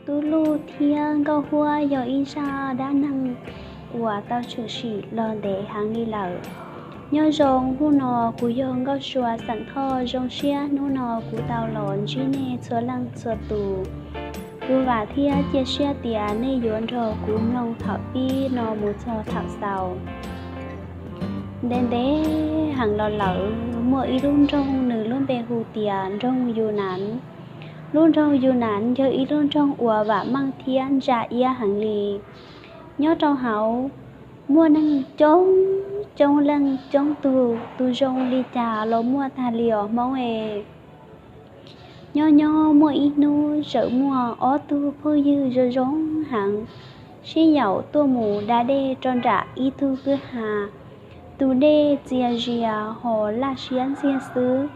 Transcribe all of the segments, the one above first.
Tub Luj thiab Nkauj Huab yog ib zaj dab neeg uas tau tshwm sim los ntev heev li lawm. Nyob zoo, hnub no kuv yog Nkauj Sua xeem Thoj. Zoo siab hnub no kuv tau los ntsib nej txhua leej txhua tus. Kuv vam thiab cia siab tias nej yuav nrog kuv mloog thaum pib no mus txog thaum xaus. Ntev ntev heev los lawm, muaj ib lub nroog, nws lub npe hu tias nroog Yus Nas. Lub nroog Yus Nas yog ib lub nroog uas vam meej thiab ntsa iab heev li. Nyob rau hauv muaj neeg coob coob leej coob tug, tus zoo li cas los muaj tag li os Hmoob e. Nyob nyob muaj ib hnub txawm muaj ob tug phooj ywg zoo zoo heev sib yaum tuaj mus da dej rau nram ib tug kwj ha. Tus dej txias zias ho laj siab ntxiag xwb.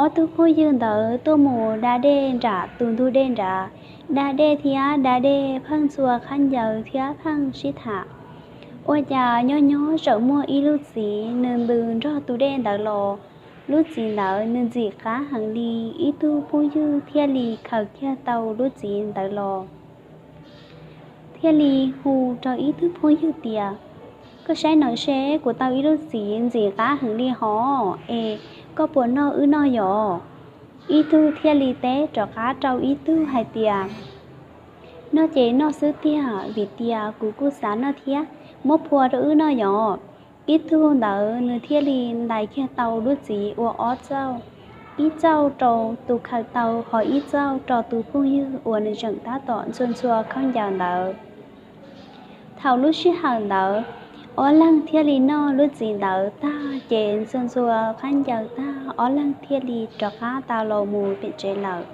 Ob tug phooj ywg ntawd tuaj mus da dej nram tus ntug dej nrad, da dej thiab da dej pheej ntxhua khaub ncaws thiab pheej sib tham. Ua cas nyob nyob txawm muaj ib lub txiv, nws ntws nrog tus dej ntawd los. Lub txiv ntawd nws ntxim qab heev li, ib tug phooj ywg thiaj li khaws kiag tau lub txiv ntawd los, thiaj li hu rau ib tug phooj ywg tias, Koj saib nawb seb, kuv tau ib lub txiv ntxim qab heev li hov es, koj puas noj wb noj yom? Ib tug thiaj li teb rov qab rau ib tug hais tias, Noj ces noj xwb tiag, vim tias kuv kuj xav noj thiab, muab phua rau wb noj yom? Ib tug ntawd nws thiaj li ntais kiag tau lub txiv ua ob txauj, ib txauj rau tus khaws tau, ho ib txauj rau tus phooj ywg uas nws tseem tab tom ntxhua ntxhua khaub ncaws ntawd. Thaum lub sij hawm ntawd, ob leeg thiaj li noj lub txiv ntawd tag ces ntxhua ntxhua khaub ncaws tag, ob leeg thiaj li rov qab tau los mus pem tsev lawm.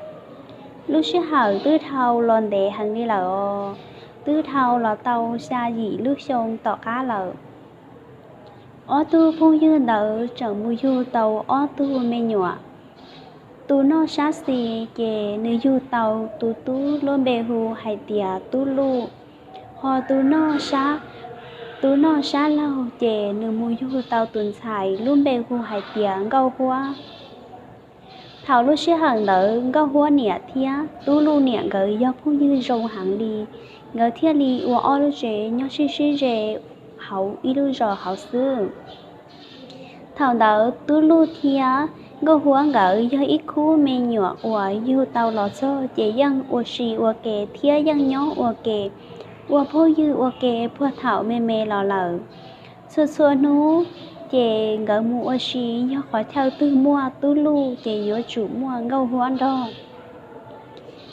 Lub sij hawm twb dhau los ntev heev li lawm os, twb dhau los tau xya yim lub xyoo tom qab lawm. Ob tug phooj ywg ntawd tseem mus yug tau ob tug me nyuam. Tus noj sab xis ces nws yug tau tus tub lub npe hu hais tias Tub Luj, ho tus noj sab, tus noj sab laug ces nws mus yug tau tus ntxhais lub npe hu hais tias Nkauj Huab. Thaum lub sij hawm ntawd Nkauj Huab niam thiab Tub Luj niam nkawd yog phooj ywg zoo heev li, nkawd thiaj li ua ob lub tsev nyob sib sib ze hauv ib lub zos hauv xwb. Thaum ntawd Tub Luj thiab Nkauj Huab nkawd yog ib khub me nyuam uas yug tau los txog ces yeej ua si ua ke thiab yeej nyob ua ke, ua phooj ywg ua ke puag thaum me me los lawm. Txhua txhua hnub ces nkawd mus ua si, yog qhov chaw twg muaj Tub Luj ces yuav tsum muaj Nkauj Huab nrog.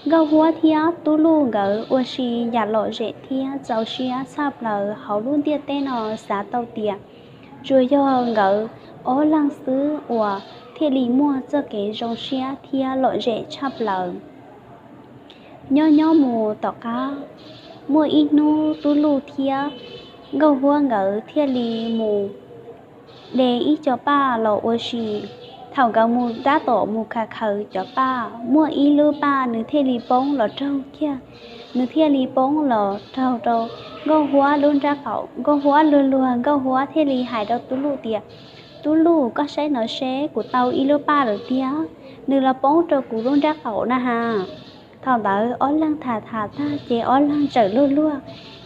Nkauj Huab thiab Tub Luj nkawd ua si yam lom zem thiab txaus siab tshaj plaws hauv lub ntiaj teb no, xav tau tias tsuas yog nkawd ob leeg xwb uas thiaj li muaj txoj kev zoo siab thiab lom zem tshaj plaws. Nyob nyob mus tom qab, muaj ib hnub Tub Luj thiab Nkauj Huab nkawd thiaj li mus de ib co paj los ua si. Thaum nkawd mus tab tom mus khaws khaws cov paj, muaj ib lub paj nws thiaj li poob los raug kiag, nws thiaj li poob los raug rau Nkauj Huab lub nrab qaum. Nkauj Huab luag luag, Nkauj Huab thiaj li hais rau Tub Luj tias, Tub Luj, koj saib no seb, kuv tau ib lub paj lawm tiag, nws los poob rau kuv lub nrab qaum na has. Thaum ntawd ob leeg tham tham tag ces ob leeg txawm luag luag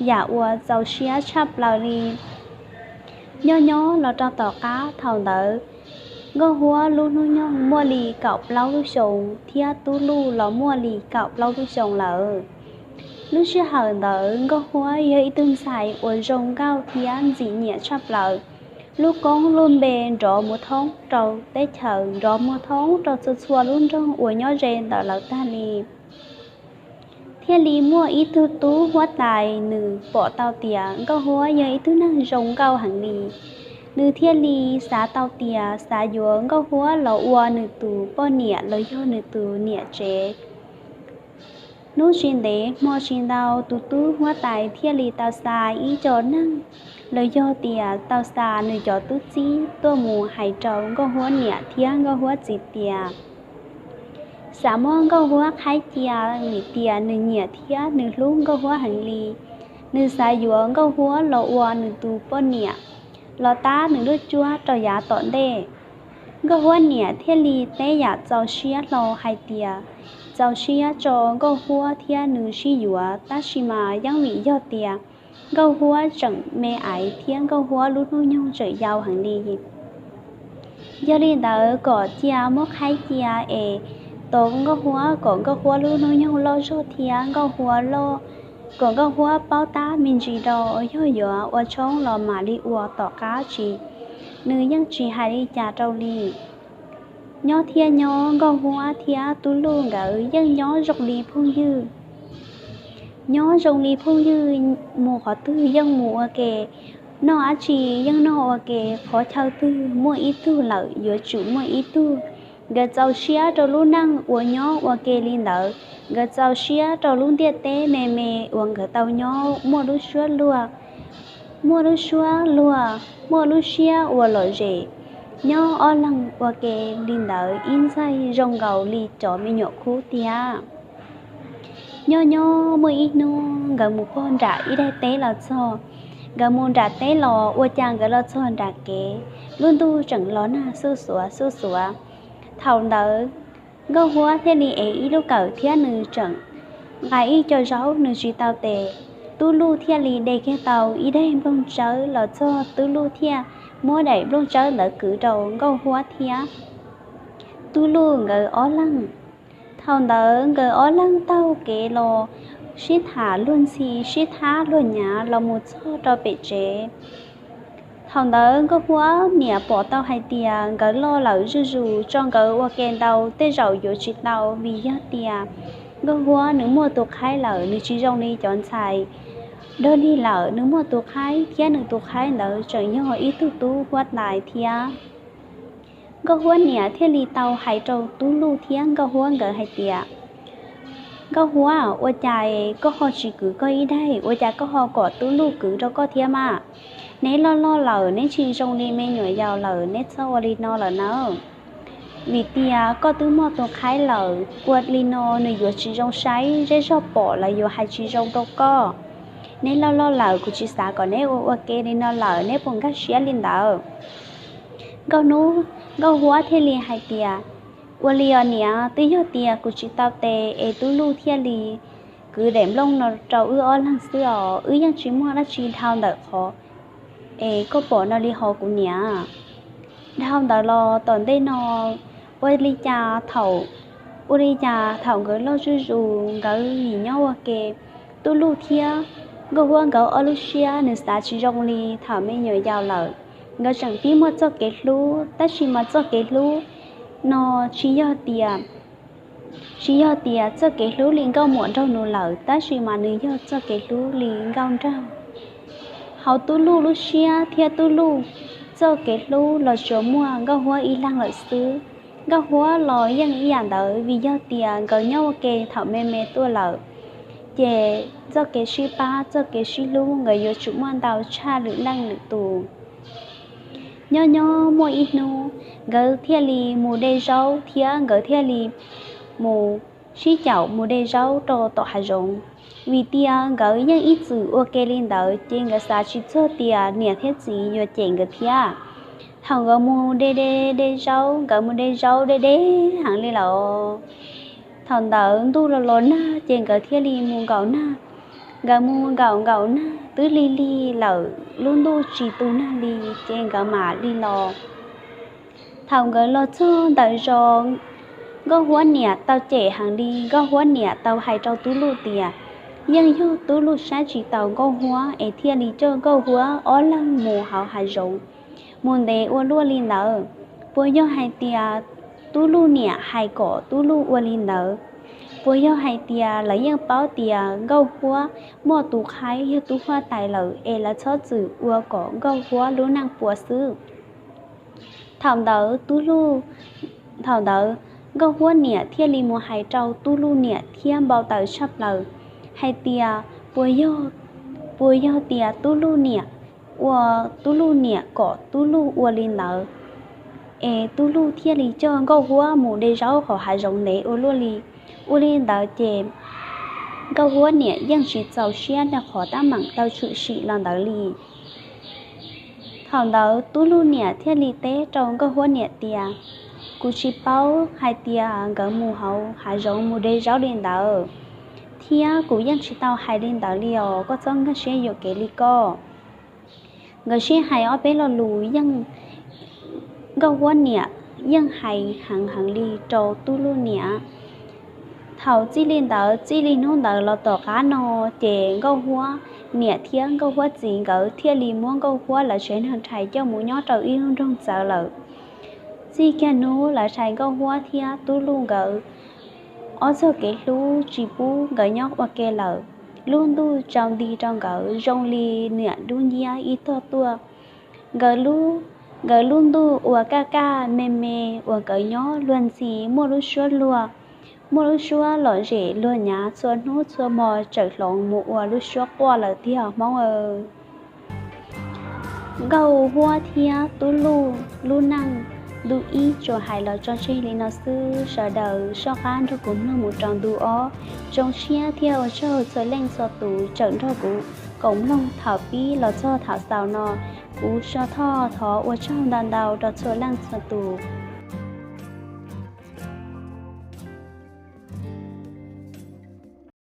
yam uas txaus siab tshaj plaws li. Nyob nyob los rau tom qab, thaum ntawd Nkauj Huab lub hnub nyoog muaj li kaum plaub lub xyoos thiab Tub Luj los muaj li kaum plaub lub xyoos lawm. Lub sij hawm ntawd Nkauj Huab yog ib tug ntxhais uas zoo nkauj thiab ntxim nyiam tshaj plaws. Lub koob lub npe nrov mus thoob rau teb chaws, nrov mus thoob rau txhua txhua lub nroog uas nyob ze ntawm lawv tag li. Thiaj li muaj ib tug tub huab tais, nws pom tau tias Nkauj Huab yog ib tug neeg zoo nkauj heev li. Nws thiaj li xav tau tias xav yuav Nkauj Huab los ua nws tus poj niam los yog nws tus niam tsev. Hnub tsis ntev hmo tsis ntau, tus tub huab tais thiaj li tau xa ib co neeg los yog tias tau xa nws cov tub txib tuaj mus hais rau Nkauj Huab niam thiab Nkauj Huab txiv tias xav muab Nkauj Huab qhaib cia, vim tias nws nyiam thiab nws hlub Nkauj Huab heev li. Nws xav yuav Nkauj Huab los ua nws tus poj niam, los tab nws lub cuab rau yav tom ntej. Nkauj Huab niam thiaj li teb yam txaus siab hlo hais tias txaus siab rau Nkauj Huab thiab nws sib yuav, tab sis mas yeej vim yog tias Nkauj Huab tseem me aiv thiab Nkauj Huab lub hnub nyoog tseem yau heev li. Yog li ntawd kom cia muab qhaib cia es tos Nkauj Huab kom Nkauj Huab lub hnub nyoog loj zog thiab Nkauj Huab loj, kom Nkauj Huab paub tab me ntsis rau, yog yuav ua tshoob los mam li ua tom qab tsis. Nws yeej tsis hais li cas rau li. Nyob thiab nyob, Nkauj Huab thiab Tub Luj nkawd yeej nyob zoo li phooj ywg. Nyob zoo li phooj ywg, mus qhov twg yeej mus ua ke, noj dab tsi yeej noj ua ke, qhov chaw twg muaj ib tug lawm yuav tsum muaj ib tug. Nkawd txaus siab rau lub neej uas nyob ua ke li ntawd, nkawd txaus siab rau lub ntiaj teb me me uas nkawd tau nyob, muaj lub suab luag, muaj lub suab luag, muaj lub siab uas lom zem, nyob ob leeg ua ke li ntawd ib ntxaig zoo nkaus li cov me nyuam khub tiag. Nyob nyob muaj ib hnub nkawd mus pog nram ib daim teb los txog. Nkawd mus nram teb los ua cas nkawd los txog nram kev, lub ntuj tseem los nag xuj xuav xuj xuav. Thaum ntawd Nkauj Huab thiaj li ev ib lub kawm thiab nws tseem nqa ib co zaub nws tsis tau tes. Tub Luj thiaj li de kiag tau ib daim nplooj tsawb los txog, Tub Luj thiaj muab daim nplooj tsawb ntawd kwv rau Nkauj Huab thiab Tub Luj nkawd ob leeg. Thaum ntawd nkawd ob leeg taug kev los sib tham luag ntxhi sib thab luag nyav los mus txog rau pem tsev. Thaum ntawd Nkauj Huab niam pom tau hais tias nkawd loj lawm zuj zus, tso nkawd ua ke ntau tej zaum yuav tsis tau, vim yog tias Nkauj Huab nws muaj tus qhaib lawm, nws tsis zoo li cov ntxhais dog dig lawm, nws muaj tus qhaib thiab nws tus qhaib ntawd tseem yog ib tug tub huab tais thiab. Nkauj Huab niam thiaj li tau hais rau Tub Luj thiab Nkauj Huab nkawd hais tias, Nkauj Huab, ua cas koj ho tsis kwv koj ib daim, ua cas koj ho kom Tub Luj kwv rau koj thiab mas? Neb loj loj lawm, neb tsis zoo li me nyuam yaus lawm, neb txhob ua li no lawm nawb. Vim tias koj twb muaj tus qhaib lawm, ua li no nws yuav tsis zoo saib, zej zog pom los yuav hais tsis zoo rau koj. Neb loj loj lawm, kuv tsis xav kom neb ua ua ke li no lawm, neb puas nkag siab li ntawd? Nkauj Hnub, Nkauj Huab thiaj li hais tias, ua li os niam, twb yog tias kuv tsis tau tes es Tub Luj thiaj li kwv daim nplooj no rau wb ob leeg xwb os, wb yeej tsis muaj dab tsi dhau ntawm qhov es koj pom no li hos kuv niam. Dhau ntawd los tom ntej no, ua li cas thaum, ua li cas thaum nkawd loj zuj zus, nkawd vim nyob ua ke, Tub Luj thiab Nkauj Huab nkawd ob lub siab nws xav tsis zoo li thaum me nyuam yaus lawm. Nkawd tseem pib muaj txoj kev hlub, tab sis mas txoj kev hlub no tsis yog tias, tsis yog tias txoj kev hlub li nkauj muam nraug nus lawm, tab sis mas nws yog txoj kev hlub li nkauj nraug. Hauv Tub Luj lub siab thiab Tub Luj txoj kev hlub los tsuas muaj Nkauj Huab ib leeg lawm xwb. Nkauj Huab los yeej ib yam ntawd, vim yog tias nkawd nyob ua ke thaum me me tuaj lawm, ces txoj kev sib pab txoj kev sib hlub nkawd yuav tsum muaj ntau tshaj lwm leej lwm tus. Nyob nyob muaj ib hnub, nkawd thiaj li mus de zaub thiab nkawd thiaj li mus sib caum mus de zaub rau tom hav zoov. Vim tias nkawd yeej ib txwm ua ke li ntawd ces nkawd xav tsis txog tias niam thiab txiv yuav cem nkawd thiab. Thaum nkawd mus de de de zaub, nkawd mus de zaub de de heev li lawm. Thaum ntawd ntuj los los nag ces nkawd thiaj li mus nkaum nag. Nkawd mus nkaum nkaum nag twb lig lig lawm, lub ntuj tsis tu nag li, ces nkawd mam li los. Thaum nkawd los txog ntawm zos, Nkauj Huab niam tau cem heev li. Nkauj Huab niam tau hais rau Tub Luj tias, yeej yog Tub Luj saib tsis taus Nkauj Huab es thiaj li coj Nkauj Huab ob leeg mus hauv hav zoov mus ntev ua luaj li ntawd. Puas yog hais tias Tub Luj niam hais kom Tub Luj ua li ntawd? Puas yog hais tias lawv yeej paub tias Nkauj Huab muaj tus qhaib yog tub huab tais lawm es lawv txhob txwm ua kom Nkauj Huab lub neej puas xwb? Thaum ntawd Tub Luj, thaum ntawd Nkauj Huab niam thiaj li mus hais rau Tub Luj niam thiab npau taws tshaj plaws hais tias, puas yog, puas yog tias Tub Luj niam ua, Tub Luj niam kom Tub Luj ua li ntawd es Tub Luj thiaj li coj Nkauj Huab mus de zaub hauv hav zoov ntev ua luaj li. Ua li ntawd ces Nkauj Huab niam yeej tsis txaus siab rau qhov tab meem tau tshwm sim los ntawd li. Thaum ntawd Tub Luj niam thiaj li teb rau Nkauj Huab niam tias, Kuv tsis paub hais tias nkawd mus hauv hav zoov mus de zaub li ntawd, thiab kuv yeej tsis tau hais li ntawd li os, koj txhob nkag siab yuam kev li koj. Nkawd sib hais ob peb lo lus yeej, Nkauj Huab niam yeej hais heev heev li rau Tub Luj niam. Thaum txij li ntawd, txij li hnub ntawd los tom qab no, ces Nkauj Huab niam thiab Nkauj Huab txiv nkawd thiaj li muab Nkauj Huab lawv tsev neeg rhais coj mus nyob rau ib lub nroog txawv lawm. Txij kiag hnub lawv rhais Nkauj Huab thiab Tub Luj nkawd ob txoj kev hlub tsis pub nkawd nyob ua ke lawm, lub ntuj tsaus nti rau nkawd zoo li niam dub nciab ib tog tuaj. Nkawd lub, nkawd lub ntuj uas kaj kaj me me uas nkawd nyob luag ntxhi muaj lub suab luag, muaj lub suab lom zem luag nyav txhua hnub txhua hmo tseem hloov mus ua lub suab quaj lawm tiag Hmoob aw. Nkauj Huab thiab Tub Luj lub neej ntu ib tsuas hais los tso tseg li no xwb, sawv daws soj qab nrog kuv mloog mus rau ntu ob. Zoo siab thiab ua tsaug txhua leej txhua tus tseem nrog kuv koom mloog thaum pib los txog thaum xaus no. Kuv Sua Thoj thov ua tsaug ntau ntau rau txhua leej txhua tus.